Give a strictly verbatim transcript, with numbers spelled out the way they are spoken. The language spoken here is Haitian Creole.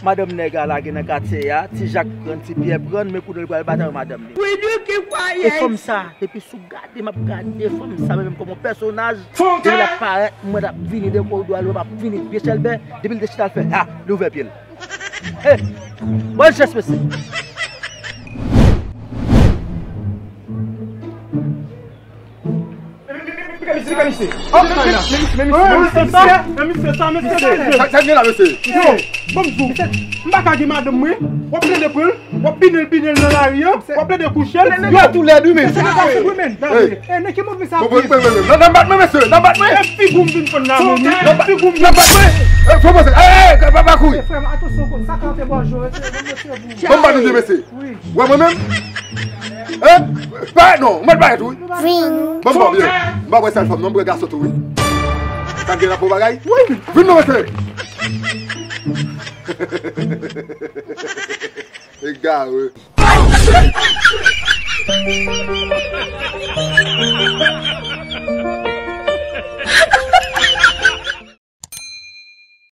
Madanm nèg a lage nan katye a, ti Jak pran, ti Pyè pran, men kounye a li pral batay madanm li. E fanm sa, depi sou gade, m ap gade fanm sa, men menm kòm yon pèsonaj, depi l ap parèt, mwen ap vini de koridò a, l ap vini pye chèlbè, depi l te chita l fè, ha, li ouvè pye l. Hey, bon jès, mesye. Sa k gen la, mesye? Yo, ban m di w, m pa ka gen madanm mwen, w ap plede pran l, w ap binen l, binen l nan lari a, w ap plede kouche l. Yo, tou lèd wi, men. Nan bat mwen, mesye, nan bat mwen. E figi w m vin pran la, men. Nan bat mwen. Fò mwen se, eh, eh, pa kouri. Frè m, atansyon, sa ka antre bò je w. Ban m bat li, mesye. Wi. Wè mwen menm? Hein? Parèt non, mwen parèt wi. Ban m ba w byen. M pa wè sèl fanm non, m wè gason tou wi. Sa gen la pou bagay? Wi. Vin non mesye. Egare.